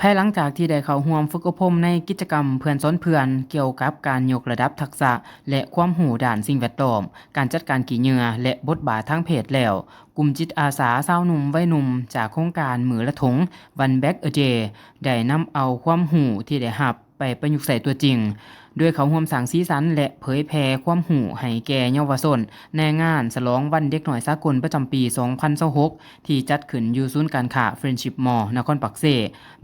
ພາຍຫຼັງຈາກທີ່ໄດ້ເຂົ້າຮ່ວມຝຶກອົບຮົມໃນກິດຈະກຳເພື່ອນສອນເພື່ອນ ກ່ຽວກັບການຍົກລະດັບທັກສະ ແລະ ຄວາມຮູ້ດ້ານສິ່ງແວດລ້ອມ, ການຈັດການຂີ້ເຫຍື້ອ ແລະ ບົດບາດທາງເພດແລ້ວ, ກຸ່ມຈິດອາສາຊາວໜຸ່ມໄວໜຸ່ມຈາກໂຄງການມື້ລະຖົງ One Bag a Day ໄດ້ນຳເອົາຄວາມຮູ້ທີ່ໄດ້ຮັບໄປປະຍຸກໃຊ້ຕົວຈິງ, ໂດຍເຂົ້າຮ່ວມສ້າງສີສັນ ແລະ ເຜີຍແຜ່ຄວາມຮູ້ໃຫ້ແກ່ເຍົາວະຊົນ ໃນງານສະຫຼອງວັນເດັກນ້ອຍສາກົນປະຈຳປີສອງພັນຊາວຫົກ ທີ່ຈັດຂຶ້ນຢູ່ສູນການຄ້າ Friendship Mall ນະຄອນປາກເຊ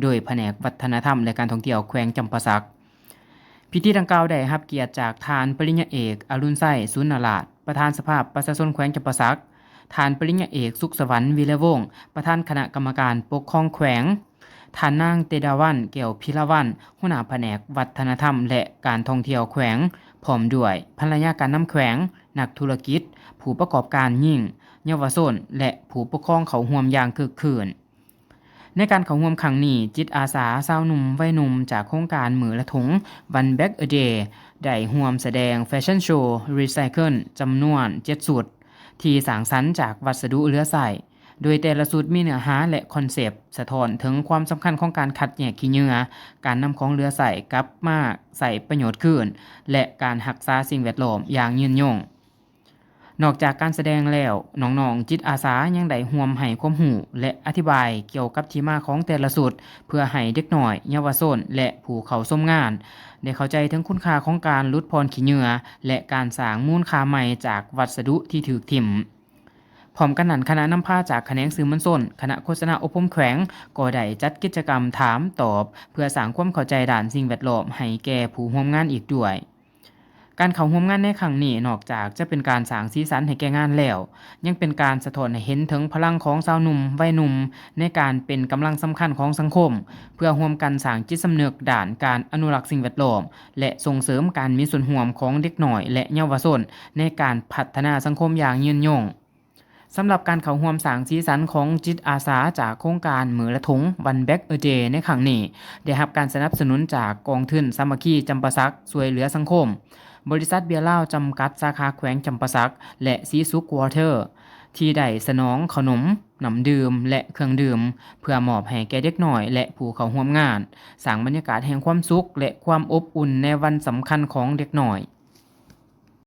ໂດຍພະແນກວັດທະນະທຳ ແລະ ການທ່ອງທ່ຽວແຂວງຈຳປາສັກ. ພິທີດັ່ງກ່າວໄດ້ຮັບກຽດຈາກທ່ານປະລິນຍາເອກ ອະລຸນໄຊ ສູນນະລາດ ປະທານສະພາປະຊາຊົນແຂວງຈຳປາສັກ, ທ່ານປະລິນຍາເອກ ສຸກສະຫວັນ ວິລະວົງ ປະທານຄະນະກຳມະການປົກຄອງແຂວງ, ທ່ານນາງ ເຕດາວັນ ແກ້ວພິລາວັນ ຫົວໜ້າພະແນກວັດທະນະທຳ ແລະ ການທ່ອງທ່ຽວແຂວງ, ພ້ອມດ້ວຍພັນລະຍາການນຳແຂວງ, ນັກທຸລະກິດ, ຜູ້ປະກອບການຍິງ, ເຍົາວະຊົນ ແລະ ຜູ້ປົກຄອງເຂົ້າຮ່ວມຢ່າງຄຶກຄື້ນ. ໃນການເຂົ້າຮ່ວມຄັ້ງນີ້, ຈິດອາສາຊາວໜຸ່ມໄວໜຸ່ມຈາກໂຄງການມື້ລະຖົງ One Bag a Day ໄດ້ຮ່ວມສະແດງແຟຊັ່ນໂຊ Recycle ຈຳນວນເຈັດຊຸດ ທີ່ສ້າງສັນຈາກວັດສະດຸເຫຼືອໃຊ້, ໂດຍແຕ່ລະຊຸດມີເນື້ອຫາ ແລະ ຄອນເຊັບສະທ້ອນເຖິງຄວາມສຳຄັນຂອງການຄັດແຍກຂີ້ເຫຍື້ອ, ການນຳຂອງເຫຼືອໃຊ້ກັບມາໃຊ້ປະໂຫຍດຄືນ ແລະ ການຮັກສາສິ່ງແວດລ້ອມຢ່າງຍືນຍົງ. ນອກຈາກການສະແດງແລ້ວ, ນ້ອງໆຈິດອາສາຍັງໄດ້ຮ່ວມໃຫ້ຄວາມຮູ້ ແລະ ອະທິບາຍກ່ຽວກັບທີ່ມາຂອງແຕ່ລະຊຸດ ເພື່ອໃຫ້ເດັກນ້ອຍ, ເຍົາວະຊົນ ແລະ ຜູ້ເຂົ້າຊົມງານ ໄດ້ເຂົ້າໃຈເຖິງຄຸນຄ່າຂອງການຫຼຸດຜ່ອນຂີ້ເຫຍື້ອ ແລະ ການສ້າງມູນຄ່າໃໝ່ຈາກວັດສະດຸທີ່ຖືກຖິ້ມ. ພ້ອມກັນນັ້ນ, ຄະນະນຳພາຈາກຂະແໜງສື່ມວນຊົນ, ຄະນະໂຄສະນາອົບຮົມແຂວງ ກໍໄດ້ຈັດກິດຈະກຳຖາມຕອບ ເພື່ອສ້າງຄວາມເຂົ້າໃຈດ້ານສິ່ງແວດລ້ອມໃຫ້ແກ່ຜູ້ຮ່ວມງານອີກດ້ວຍ. ການເຂົ້າຮ່ວມງານໃນຄັ້ງນີ້ ນອກຈາກຈະເປັນການສ້າງສີສັນໃຫ້ແກ່ງານແລ້ວ, ຍັງເປັນການສະທ້ອນໃຫ້ເຫັນເຖິງພະລັງຂອງຊາວໜຸ່ມໄວໜຸ່ມ ໃນການເປັນກຳລັງສຳຄັນຂອງສັງຄົມ ເພື່ອຮ່ວມກັນສ້າງຈິດສຳນຶກດ້ານການອະນຸລັກສິ່ງແວດລ້ອມ ແລະ ສົ່ງເສີມການມີສ່ວນຮ່ວມຂອງເດັກນ້ອຍ ແລະ ເຍົາວະຊົນ ໃນການພັດທະນາສັງຄົມຢ່າງຍືນຍົງ. ສຳລັບການເຂົ້າຮ່ວມສ້າງສີສັນຂອງຈິດອາສາຈາກໂຄງການມື້ລະຖົງ One Bag a Day ໃນຄັ້ງນີ້ ໄດ້ຮັບການສະໜັບສະໜູນຈາກກອງທຶນສາມັກຄີຈຳປາສັກຊ່ວຍເຫຼືອສັງຄົມ, ບໍລິສັດເບຍລາວຈຳກັດສາຂາແຂວງຈຳປາສັກ ແລະ ສີສຸກວອເທີ ທີ່ໄດ້ສະໜອງເຂົ້າໜົມ, ນ້ຳດື່ມ ແລະ ເຄື່ອງດື່ມ ເພື່ອມອບໃຫ້ແກ່ເດັກນ້ອຍ ແລະ ຜູ້ເຂົ້າຮ່ວມງານ, ສ້າງບັນຍາກາດແຫ່ງຄວາມສຸກ ແລະ ຄວາມອົບອຸ່ນໃນວັນສຳຄັນຂອງເດັກນ້ອຍ.